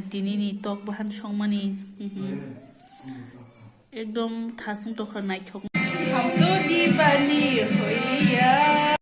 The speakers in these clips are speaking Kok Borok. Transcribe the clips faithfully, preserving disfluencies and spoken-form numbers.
Tini ni tok bahan songmani, mhm. Ekdom thasung tokha naithok. Hamto dibani hoya.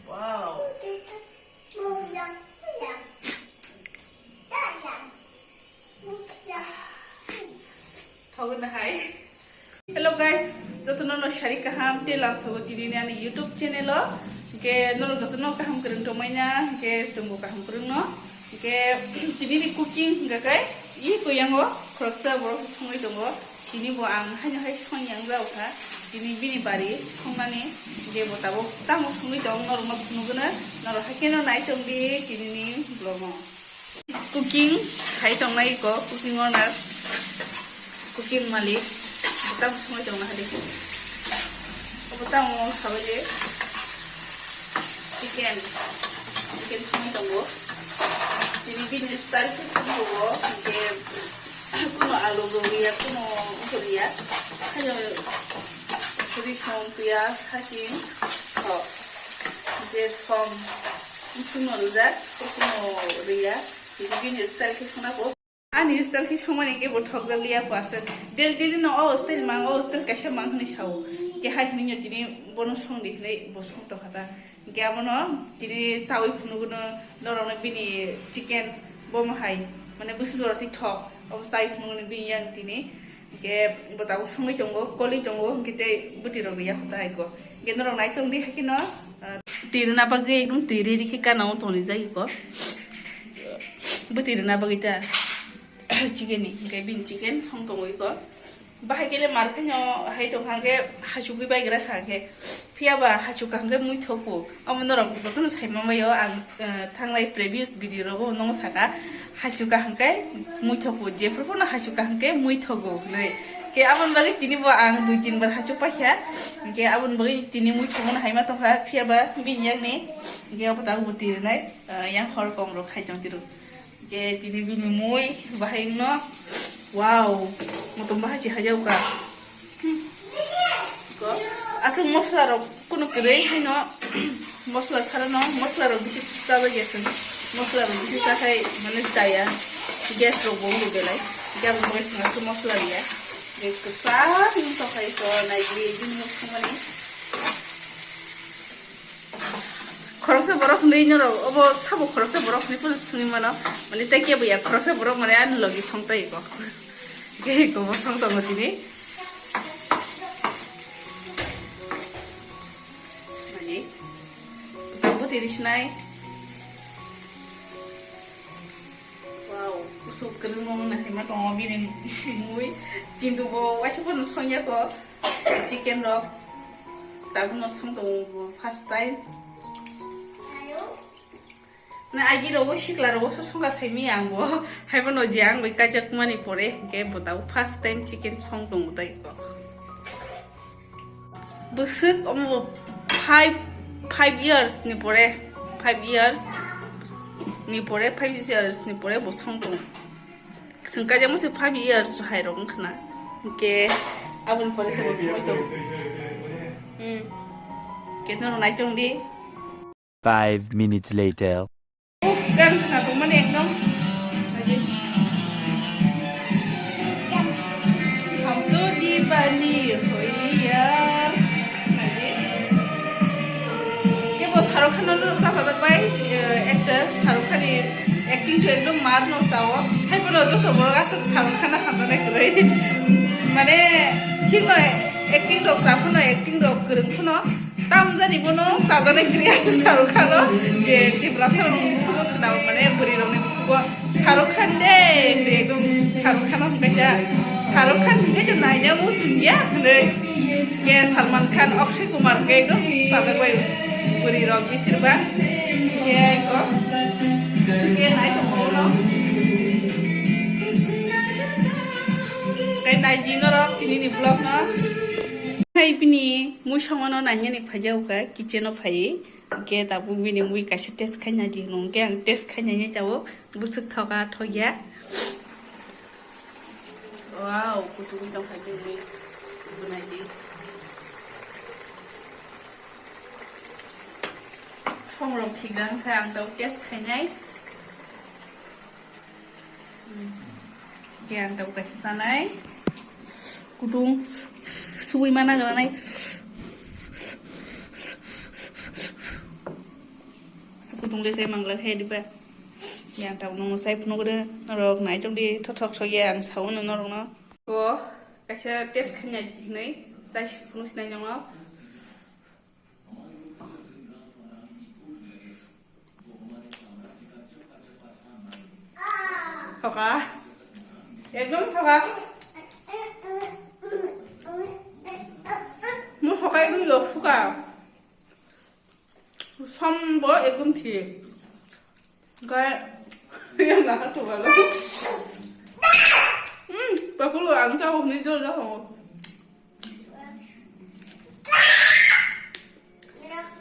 Wow. Thogna hai. Hello guys, jotono no sari kaham te lamsogo tini ni ani YouTube channel o. Ke nono jotono kaham kwrwng tongmai na, ke chwngbo kaham kwrwng no. Ke tini ni cooking hwnkha khe i koyango khoroksa borok songwi tongo. Tini bo ang haino hai song yang jao kha. Tini bini bari songnani je bo tabuk tamo songwi tong norok no phunugwno norok haikhe no nai tong di tini ni vlog o. Cooking khai tongnai ko, cooking owner, cooking malik, bo tamo songwi tongna hadi. Bo tamo sabai je chicken, chicken songwi tongo. Tini bini style khe songwi tongo, je kuno alu rwya, kuno wngkha rwya. Haino suri song, piyaj, hasing, thok, je song, bwswngno rwjak, bwswngno rwya. Tini bini style khe songna ko. Ani style khe songmani khe bo thokjak liya ko aswk. Daily daily no o style mang, o style kaisa mang hwnwi sao. Khe hai hwnwi no tini bono song di hwnwi bo song tongkha ta. Hwnkhe abono tini chawi phunukno norokno bini chicken bomo hai, mane bwswk jora thwi thok, obo chawi phunukno bini yang tini. Hwnkhe bo tabuk songwi tongo, kolwi tongo, hwnkhe tei bwtwi rok ya kho ta hai ko. Hwnkhe norok nai tong di hai kheno, ah, twi rwna bagwi ekdom twi ready khe gana o tonwi jagwi ko. Bwtwi rwna bagwi ta. Chicken ni, hwnkhe bini chicken song tongwi ko. Bahai kele mar khaino hai tong hangke hachugwi bai gra kha hangke. Phiya ba hachuka hangke mui thoku. Omo norok jotono sai ma maio ang, eh, thanglai previous video rogo nongo saka. Hachuka hangke mui thoku. Jephru phano hachuka hangke mui thogo hinwi. Ke aboni bagwi tini bo ang dui tin bar hachuk paikha. Hingke aboni bagwi tini mui thogo no hai ma tongkha. Phiya ba bini yakni hingke obo tabuk bo twi rwnai, eh, yang hor kom rok khai tong tiro. Ke tini bini mui bahai no. Wow, motom bahai si hajau ka. Hmm. Ko, aswk mosla rok kuno kwrwi haino mosla sara no, mosla rok bisi chaba ya chwng. Mosla rok bisi chakhai mane chaya. Gas rok bo wngwi belai. Jabon bai swnga khe mosla riya. Gas kwchak wng tongkhai to nai di bini mosla mani. Khoroksa borok hinwi norok obo sabo khoroksa borok hinwi phano swngwi mano. Mane tei kebo ya khoroksa borok mane ani logi song tei ko. Kei ko bo song tongo tini. Mane. Tabuk tiri sinai. Wow, kusuk kwrwngno wngna hai ma tongo bini mui. Kintu bo waisa phano songya ko chicken rok. Tabukno song tongo bo first time. Na agi rogo sikla rogo so songkha saimi ang bo. Hai bono je ang bai kaijakmani pore hwnkhe bo tabuk first time chicken song tongo tai ko. Bwswk omo bo five, five years ni pore, five years ni pore, five years ni pore bo song tongo. Chwng kaijakma se five years hai rok wngkha na. Hwnkhe aboni pore se bo song tongo. Hmm. Khe norok nai tong di. Five minutes later. Gan khna tongmani ekdom. Hamto dibani hoya. Kebo Shahrukh Khan no chajak bai, eh, actor Shahrukh Khan ni acting to ekdom mar no sao. Hai bono joto borok aswk Shahrukh Khan no hamjaknai kwrwi. Mane thik no acting rok cha phano, acting rok kwrwng phano. Tamjani bono chajaknai kwrwi aswk Shahrukh Khan no. Je Tiprasa rokni bukhugo khwnao mane bwrwi rokni bukhugo Shahrukh Khan de, de ekdom Shahrukh Khan no hwnkhe ja. Shahrukh Khan hwnkhe ja naina muchung ya hwnwi. Ke Salman Khan, Akshay Kumar hwnkhe ekdom chajak bai bwrwi rok bisirba. Ke ko. Sike nai tongo uno. Tei nai di norok tini ni vlog no. Hai bini mui songmano nainani phaijao kha kitchen o phaiwi. Hwnkhe tabuk bini mui kaisa test khaina di hwnkhe ang test khaina tabuk bwswk thoka thokya. Wow, kuchugwi tongkha bini mui bunai di. Songrok phikda wngkha ang tabuk test khainai. Yang tabuk kaisa chanai. Kutung subui mana gana nai. Kutung le sai mangla khe diba. Yang tabuk nung sai phunuk re. Norok nai tong di thothok thok ya ang sao no norok no. Ko kaisa test khanya jinai sai phunuk sinai nong no. Thoka. Ekdom thoka. Mo thoka ekdom yok suka. Som bo ekdom thik. Gai yang na thoka lo. Hmm, pakulu ang sa hokni jol ja ho.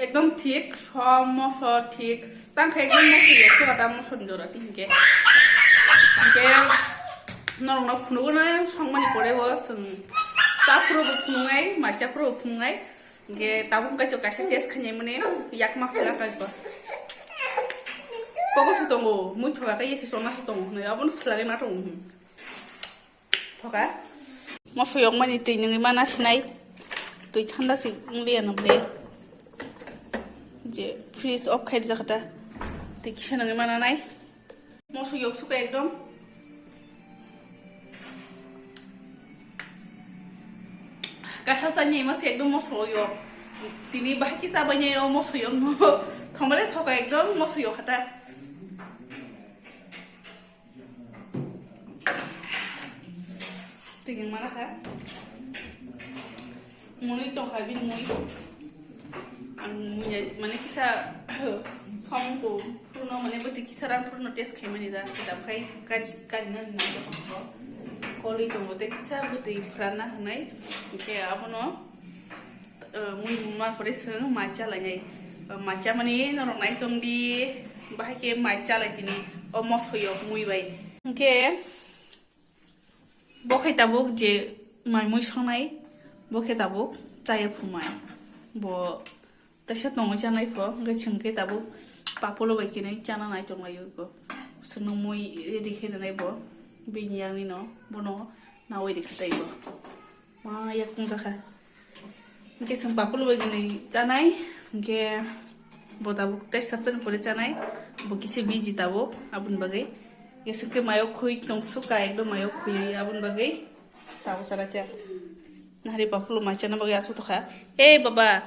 Ekdom thik, som moso thik. Tang khe ekdom moso yok, khe ta moso ni jora thik hinkhe. Hinkhe norok no phunuk no songmani pore bo chwng cha phuru bo phunuk nai, maisa phuru bo phunuk nai. Hinkhe tabuk kaitor kaisa test khainai mani yak ma sila kaitor. Koko se tongo, mui thoka khe yesi sona se tongo, abono sila ma tongo. Thoka. Mo suyok mani twi nungwi mana sinai. Twi thanda si wng liya nang de. Je fridge off khai rijak ta. Twi kisa nungwi mana nai. Mo suyok suka ekdom. Kaisa chani ma se ekdom mo suyok. Tini bahai kisa banya o mo suyok no. Thomale thoka ekdom mo suyok khata. Tingin mana kha? Muni tong kha bini mui. Ang mui mane kisa song ko purno mane bwtwi kisa rang purno test khai mani da. Kitab khai kari kari na na ko. Koli tong te kisa bwtwi phrana hanai. Ke abono. Eh, mui ma pore sung macha lainai. Eh, macha mani norok nai tong di, bahai khe macha lai tini. O moso yok mui bai. Hingke bo khai tabuk je mai mui songnai, bo khe tabuk chaya phumai. Bo teisa tongwi chanai pho, hingke chwng khe tabuk papolo bai khe nai chana nai tong lai ko. Chwngno mui ready khe rwnai bo, bini yang nino, bono nawi rikha tei bo. Ma yak tong jakha. Hingke chwng papolo bai gwnwi chanai, hingke bo tabuk tei sabsani pore chanai, bo kisa busy tabuk, aboni bagwi. Hingke chwngke mayo khwi tong sukha, ekdom mayo khwi aboni bagwi tabuk chana cha. Nahari papolo mai chana bagwi aswk tokha. Ei baba,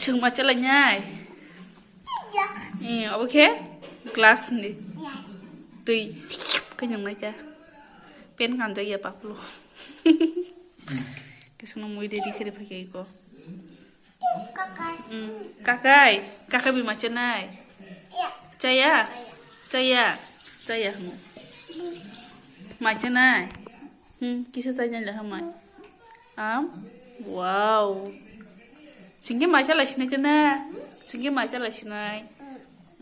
chwng ma chalai nai? Eh, obo khe glass ni twi khe nung nai cha. Pen kanjak ya papolo. Kesungno mui ready khe rw phaikha iko. Mm, kakai, kakai bai ma chanai? Chaya? Chaya? Chaya hwnwi. Ma chanai? Hmm, kisa chainai le hamai. Am? Wow. Singke ma chalai sinai chana? Singke ma chalai sinai?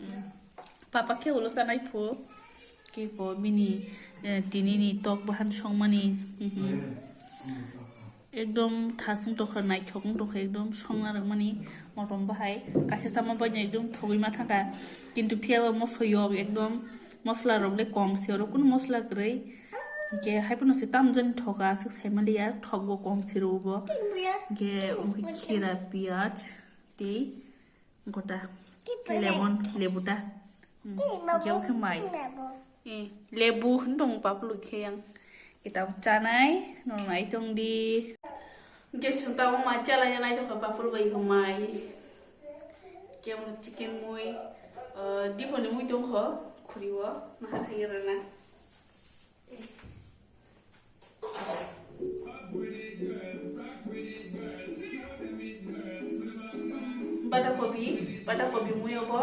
Hmm. Papa khe ulo chanai phu. Khe ko bini, eh, tini ni tok bahan songmani. Mhm. Ekdom thasung tokha, naithok wng tokha, ekdom songna rwmani motom bahai. Kaisa sama bai ekdom thogwi ma thangkha. Kintu phiya ba moso yok ekdom mosla rok le kom se, oro kunu mosla kwrwi. Hingke hai phano se tamjani thoka aswk sai maliya, thok bo kom se rw bo. Hingke omo khe khira, piyaj, tei. Gota. Lemon, lebu ta. Hmm. Kebo khe mai. Eh, lebu hwn tong papulu khe yang. Kita chanai, no nai tong di. Hingke chwng tabuk mai chalai nai tong kha papulu bai bo mai. Kebo chicken mui, eh, diboni mui tong kho, khuri o, nahar hai rana. Bata kobi, bata kobi mui obo.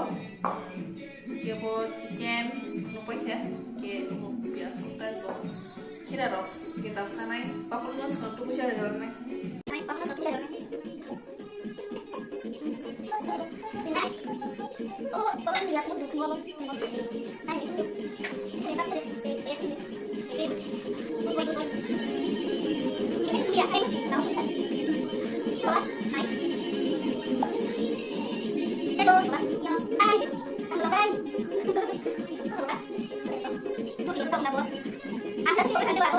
Kebo chicken, no paisa, ke obo piyaj, obo khira rok, ke tam sanai, papur mas ko tu kuchar jornai. Two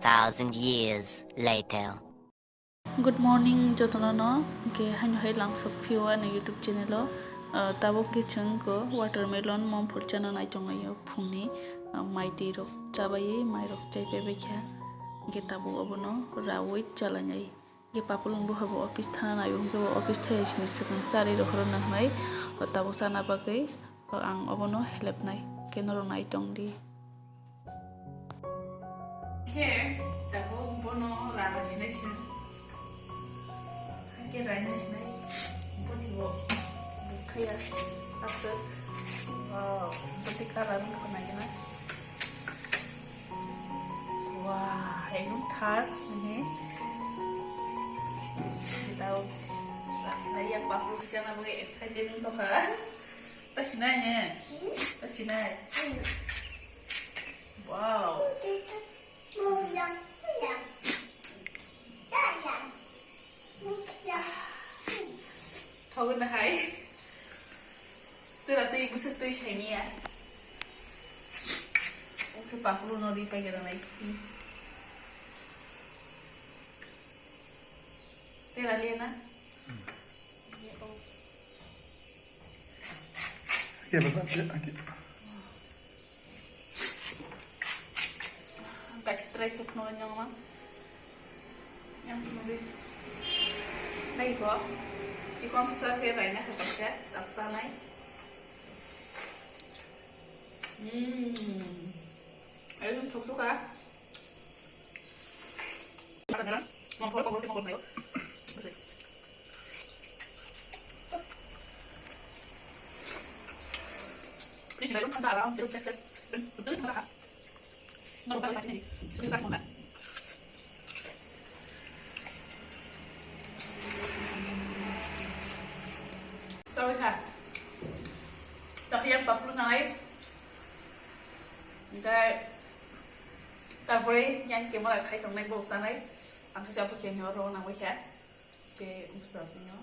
thousand years later. Good morning jotono no, hwnkhe haino hai langso phio ani YouTube channel o, ah, tabuk khe chwng ko watermelon mom phul chana nai tonglaio phungni, ah, mai twi rok chabaiwi mai rok chai paibai kha, hwnkhe tabuk obono rawi chalainai. Hwnkhe papulung bo habo office thana nai, hwnkhe bo office thai sini swkang charwi rohorna hwnwi, o tabuk chana bagwi, o ang obono helepnai, khe norok nai tongdi. Khe tabuk bono rana sinai sini. Hakhe raina sinai. Bothibo. Bukhaya. Aswk. Wow. Boti colour wngkha naikhe na. Wah, ekdom thas, he. Tao, ya, babu, siya na, excited wngkha. Chasinai, he. Chasinai. Wow. Thogwi na hai. Twi ra twi bwswk twi saimanya. Oke, pakulu no ri pai gana nai. Twi ra liya na? Oke, baba, oke. Kaisa try khe phunuknai nangma. Yang phunukdi. Nai ko. Chikon sasa khe raina khe kaisa, tak sanai. Hmm. Ekdom thoksuka. Ada merah. Mau kau kau mau kau. Ini sudah rum kan dah, rum terus terus terus. Betul itu masak. Tawi kha. Tawi yang paplu sanai. Enggak. Tarpore yang camera khai tongnai bo sanai. Ang khe chapu khe hino ro nang kha. Ke umsa sino.